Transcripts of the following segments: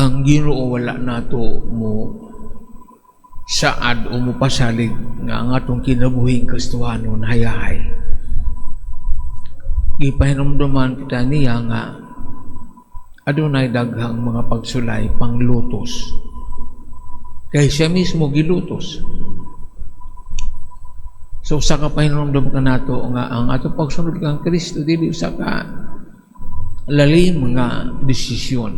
Ang Ginoo wala nato mo saad o mo pasalig nga ang atong kinabuhing Kristohanon hayahay. Gipahinumduman kita niya nga adunay daghang mga pagsulay panglutos. Kay siya mismo gilutos. So usa ka pahinumdum kanato nga ang atong pagsunod kang Kristo dili usa ka lalim nga desisyon.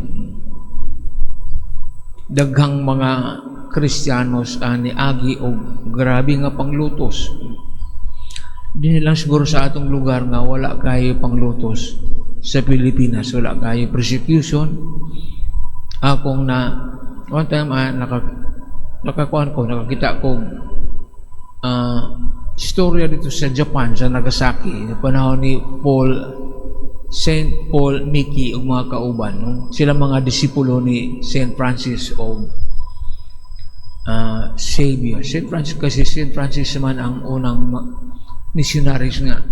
Daghang mga Kristiyanos ani agi og grabe nga panglutos. Dinhi lang siguro sa atong lugar nga wala kayo panglutos. Sa Pilipinas wala kayo persecution. Akong na one time nakakuan ko, nakakita ko istorya dito sa Japan, sa Nagasaki, sa panahon ni Paul Saint Paul Miki ug mga kauban, no? Sila mga disipulo ni Saint Francis of Xavier. Saint Francis kasi, Saint Francis man ang unang missionaries nga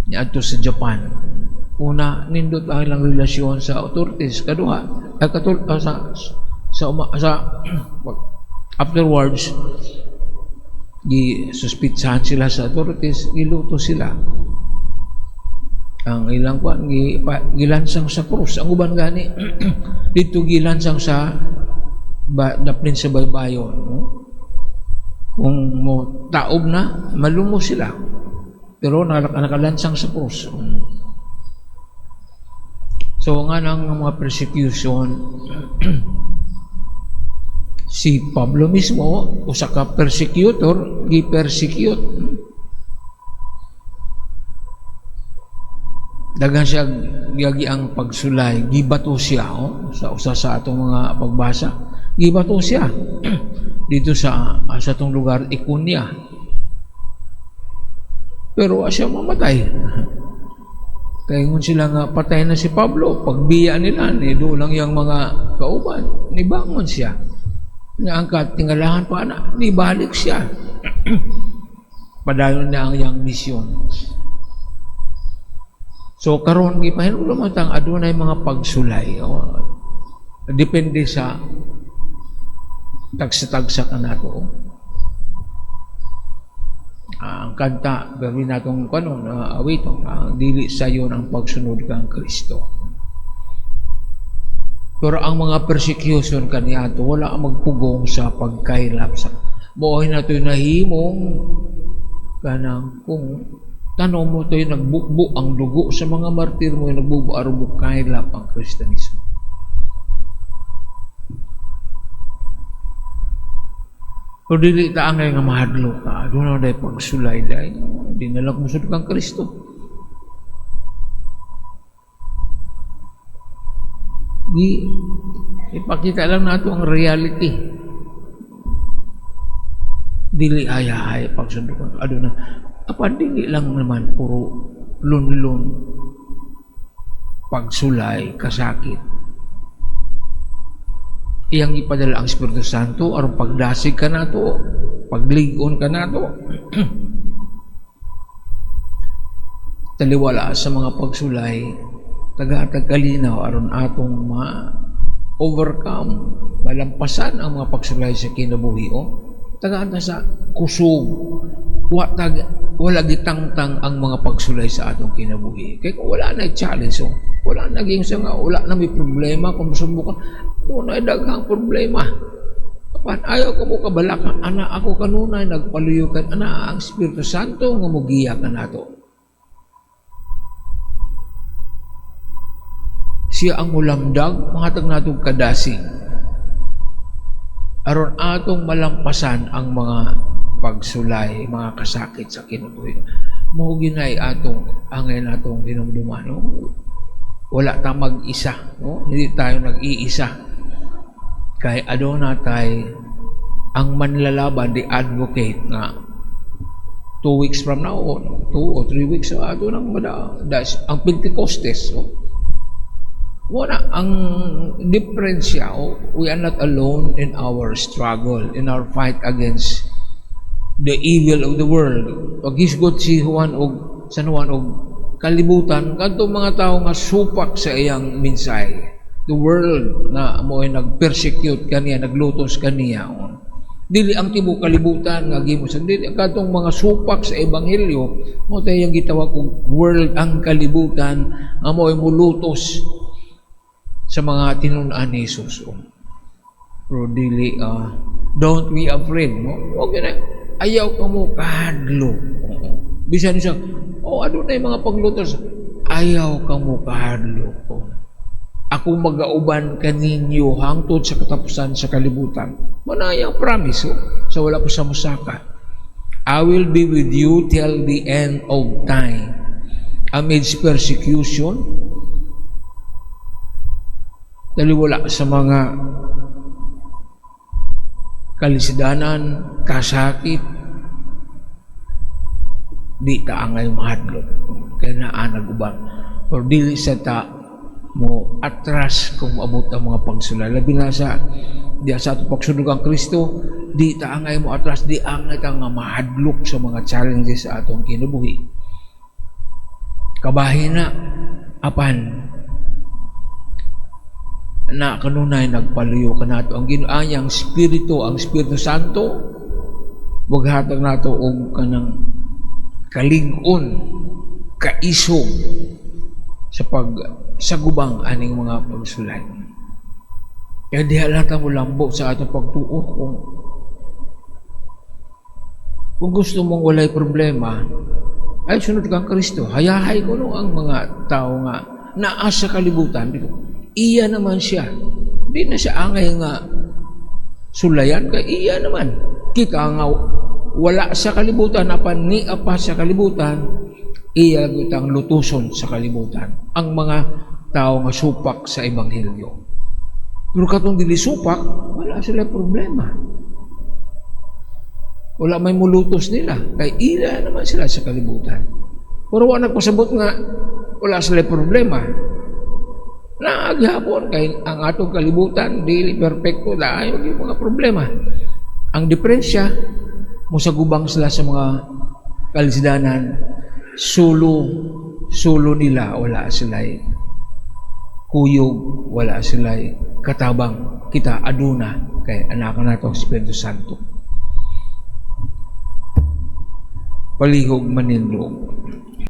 niadto sa Japan. Una, nindot ang ilang relasyon sa authorities. Kaduha, ay katul sa afterwards gi suspitsahan sila sa authorities, giluto sila. Ang ilang kwan gilansang sa krus. Ang uban gani dito gilansang sa ba, daplin sa baybayon, no? Kung mo taob na, malumos sila, pero nakalansang sa krus. So nga nang mga persecution, si Pablo mismo, usa ka persecutor, gi-persecute. Daghan siya giyagi ang pagsulay, gibato siya, oh, sa usa sa atong mga pagbasa. Gibato siya dito sa atong lugar Iconia. Pero siya mamatay. Kaya ingon sila nga patay na si Pablo, pagbiya nila ni lang yang mga kauban, nibangon siya. Nga ang katingalahan pa na, nibalik siya. Padayon na ang iyang misyon. So karon gipahinulong man tang adunay mga pagsulay. O, depende sa tagsa-tagsa kanato. Ang kanta gawin natong kanon awiton, ang dili sayon ang pagsunod kang Kristo. Pero ang mga persecution kaniadto wala ang magpugong sa pagkaylap sa mao nato'y nahimong kanang kung tanaw mo to'y nagbukbo ang dugo sa mga martir mo, nagbukbo aron mo kaylap ang Kristiyanismo. Pero dili ta angay nga mahadlok ka. Doon na dahil pagsulay dahil. Di na lang musunod kang Kristo. Di, ipakita lang nato ang reality. Dili hayahay pagsunod ko. Aduna. Apan dili lang naman puro lunlun, pagsulay, kasakit. Iyang ipadala ang Espiritu Santo aron pagdasig ka nato, paglig-on ka nato. Taliwala sa mga pagsulay, taga-atag kalinaw aron atong ma-overcome, malampasan ang mga pagsulay sa kinabuhi. Oh. Tagaan ta sa kusog, wala gitangtang ang mga pagsulay sa atong kinabuhi. Kaya kung wala na challenge, oh, wala na ging nga, wala na may problema kung subukan, doon ay daghang problema. Apan ayaw ko mo kabalaka, ana ako kanunay nagpaluyo kan ana ang Espiritu Santo nga mogiya kanato. Siya ang mulamdag, mahatag natong kadasig. Aron atong malampasan ang mga pagsulay, mga kasakit sa kinabuhi. Mao ginay atong angay natong hinumduman, no? Wala ta mag-isa, no? Hindi tayo nag-iisa. Kay aduna tay ang manlalaban, the advocate nga 2 weeks from now, o 2 or 3 weeks, so ato nang ang Pentecostes. Oh. Wala ang diferensya. Oh, we are not alone in our struggle, in our fight against the evil of the world. Paghisgot si Juan og San Juan og kalibutan kadtong mga tawo nga supak sa iyang mensahe. The world nga mo ay nag-persecute kaniya, naglutos kaniya. Dili ang tibuok kalibutan nga gimo sa, dili katong mga supak sa ebanghelyo mo tayo yung gitawag og world, ang kalibutan nga mo ay mulutos sa mga tinun-an ni Jesus. Pero dili, don't be afraid, no? Okay na. Ayaw ka mo kahadlok. Oo. Bisan siya, oh, ano na yung mga paglutos? Ayaw ka mo kahadlok. Oh. Ako magauban kaninyo hangtod sa katapusan sa kalibutan. Manayang promise, oh, sa wala ko sa musaka. I will be with you till the end of time. Amidst persecution, dali wala sa mga kalisdanan, kasakit, di ta angay mahadlok. Kaya naa nag-uban. Pero dili sa ta mo atras kung maabot ang mga pagsulay. Labi na sa diya sa atong pagsunod kang Kristo, di ta angay mo atras, di angay ta nga mahadlok sa mga challenges sa atong kinabuhi. Kabahin na, apan na kanunay nagpaluyo kanato ang Ginoo, ang Espiritu, ang Espiritu Santo maghatag nato og kanang kalig-on, kaisog sa pagsagubang aning mga pagsulay. Kaya diha lang ta mo lambo sa atong pagtuo. Kung gusto mong walay problema, ay sunod kang Kristo. Hayahay ko no ang mga tao nga naa sa kalibutan. Iya naman siya. Di na siya angay nga sulayan kay iya naman. Kita nga wala sa kalibutan apan ni apa sa kalibutan, iya gutang lutuson sa kalibutan ang mga tao nga supak sa ebanghelyo. Pero katong dili supak, wala sila problema. Wala may mulutos nila kay ila naman sila sa kalibutan. Pero wala nagpasabot nga wala sila problema. Naghapon kay ang atong kalibutan dili perpekto, dahil yung mga problema. Ang diferensya, musagubang sila sa mga kalisdanan, sulo sulo nila wala sila kuyog, wala sila katabang. Kita aduna kay anak nato Espiritu Santo. Palihog manindog.